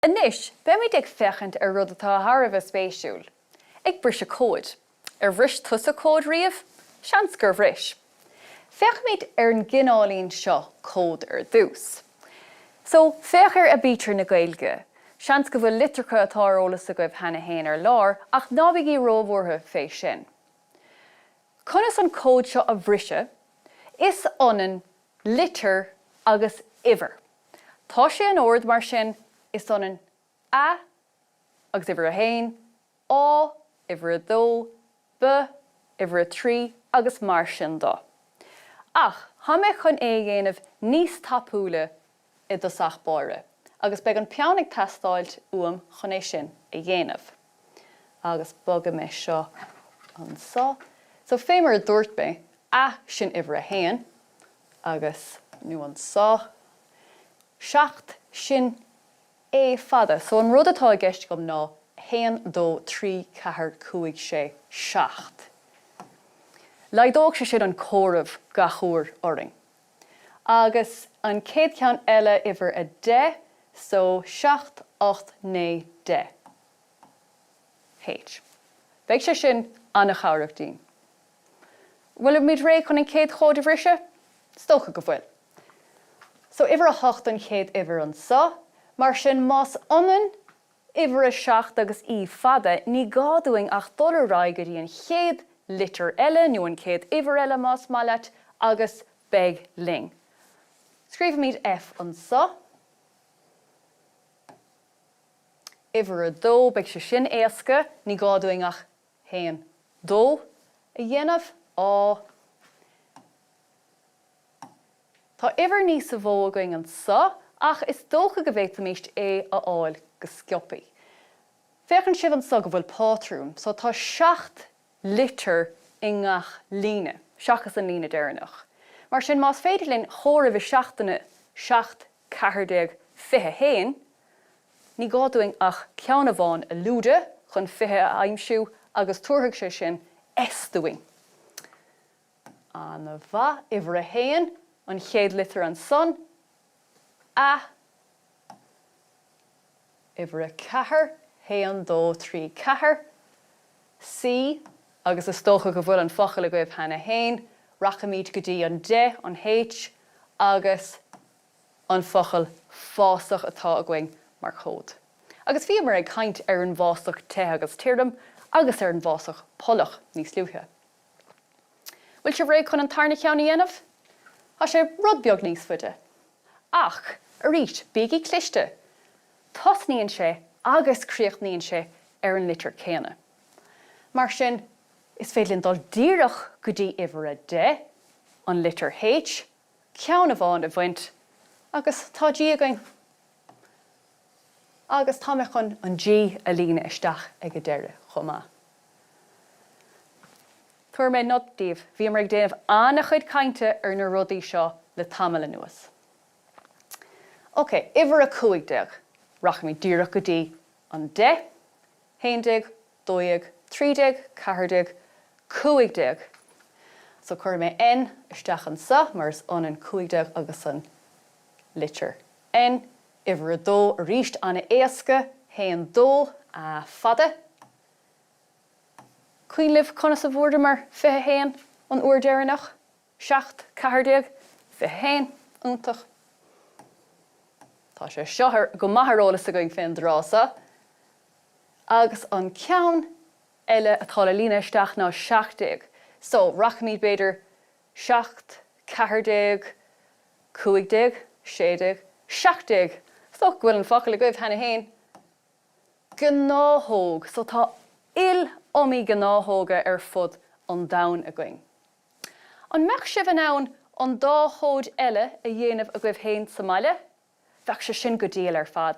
Anois, beimid ag féachaint ar rud atá thar a bheith spéisiúil. Ag briseadh cóid. Ar bhris tusa cód riamh? Seans gur bhris. Féachfaimid ar an gcineáilín seo cód ar dtús. So, féach ar aibítir na Gaeilge. Seans go bhfuil litreacha atá ar eolas agaibh cheana fhéin ar lár, ach ná bígí róbhuartha fé sin. Conas an cód seo a bhriseadh? Is ionann litir agus uimhir. Tá sé in ord, mar sin, is ionann A agus uimhir a haon, Á, uimhir a dó, B, uimhir a trí agus mar sin de. Ach tá mé chun é a dhéanamh níos tapúla i dtosach báire, agus beidh an peann ag teastáilt uaim chun é sin a dhéanamh. Agus bogfaidh mé seo anso. So, fé mar a dúirt mé, A, sin uimhir a haon, agus, nó anso, 7, sin A fada. So, an rud atá i gceist agam ná 1, 2, 3, 4, 5, 6, 7. Laghdóidh sé sin an comhaireamh gach uair orainn. Agus an chéad cheann eile uimhir 10, so 7, 8, 9, 10. H. Beidh sé sin an-chabhrach dínn. Bhfuilimid réidh chun an chéad chód a bhriseadh? Is dócha go bhfuil. So uimhir 8 an chéad uimhir anso, mar sin más ionann uimhir 7 agus E fada, ní gá dúinn ach dul ar aghaidh go dtí an chéad litir eile, nó an chéad uimhir eile más maith leat, agus beidh linn. Scríobhaimid F anso. Uimhir 2, beidh sé sin éasca, ní gá dúinn ach haon, dó a dhéanamh, Á. Tá uimhir níosa mhó againn anso ach is dócha go bhféadfaimis é a fháil go sciopaí. Féachann sibh anso go bhfuil pátrún, so tá 7 litir i ngach líne, seachas an líne deireanach. Mar sin, más féidir linn chomhaireamh i seachtanna, 7, 14, 21, ní gá dúinn ach ceann amháin a lúide chun 20 a aimsiú agus tabharfaidh sé sin S dúinn. An-mhaith. Uimhir a haon, an chéad litir ansan, A. Uimhir a ceathair, haon, dó, trí, ceathair, C. Agus is dócha go bhfuil an focal agaibh cheana fhéin. Rachaimid go dtí an deich, an H, agus an focal fásach atá againn mar chód. Agus bhíomar ag caint ar an bhfásach te agus tirim agus ar an bhfásach polach níos luaithe. Bhfuil sibh réidh chun an tarna ceann a dhéanamh? Tá sé rud beag níos faide. Ach, arís, bígí cliste! Tosnaíonn sé agus críochnaíonn sé ar an litir céanna. Mar sin, is féidir linn dul díreach go dtí uimhir 10, an litir H, ceann amháin a bhaint, agus tá G againn. Agus tá mé chun an G a líonadh isteach ag an deireadh chomh maith. Tabharfaidh mé nod daoibh, bhíomar ag déanamh an-chuid cainte ar na rudaí seo le tamall anuas. Ok, uimhir 15. Rachaimid díreach go dtí an 10, 11, 12, 13, 14, 15. So cuirfidh mé N isteach anso mar is ionann 15 agus an litir N. Uimhir 2 arís, an-éasca, 1, 2, A fada. Cuimhin libh conas a bhfuaireamar 21 an uair deireanach? 7, 14, 21. Iontach. Tá sé seo go maith ar eolas againn fén dtráth seo. Agus an ceann eile atá le líonadh isteach ná 17. So, rachaimid b'fhéidir 7, 14, 15, 16, 17. Is dócha go bhfuil an focal agaibh cheana féin. Gnáthóg, so tá il-iomaí gnáthóga ar fud an domhain againn. An mbeadh sibh in ann an dá chód eile a dhéanamh agaibh féin sa mbaile? Bheadh sé sin go diail ar fad.